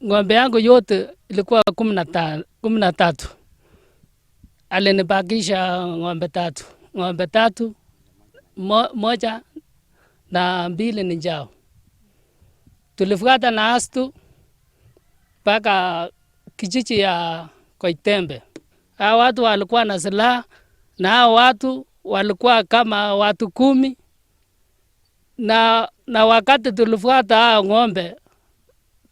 Ng'ombe yangu yote ilikuwa 13. Alinibakisha ng'ombe tatu, ng'ombe tatu moja na mbili ni njao. Tulifuata na astu mpaka kijiji ya Koitembe. Hao watu walikuwa na silaha na hao watu walikuwa kama watu 10 na wakati tulifuata hao ng'ombe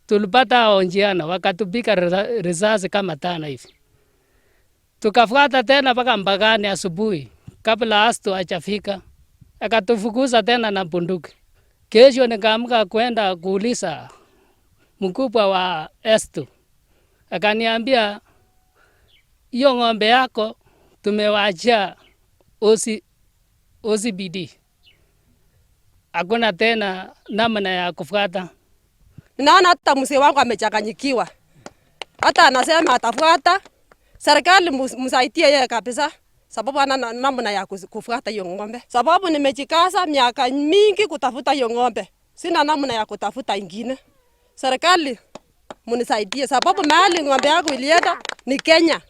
tulipata hao njiana wakatupika risasi kama 5 hivi. Tukafuata tena mpaka mpakani asubuhi kabla astu hajafika, akatufukuza tena na bunduki. Kesho nikaamka kwenda kuuliza mkubwa wa Estu, akaniambia hiyo ng'ombe yako tumewaachia OCPD, hakuna tena namna ya kufuata. Ninaona hata mzee wangu amechanganyikiwa, hata anasema atafuata. Serikali msaidie yeye kabisa, sababu ana namna ya kufuata hiyo ng'ombe. Sababu nimejikaza miaka mingi kutafuta hiyo ng'ombe, sina namna ya kutafuta ingine. Serikali mnisaidie, sababu mahali ng'ombe yangu ilienda ni Kenya.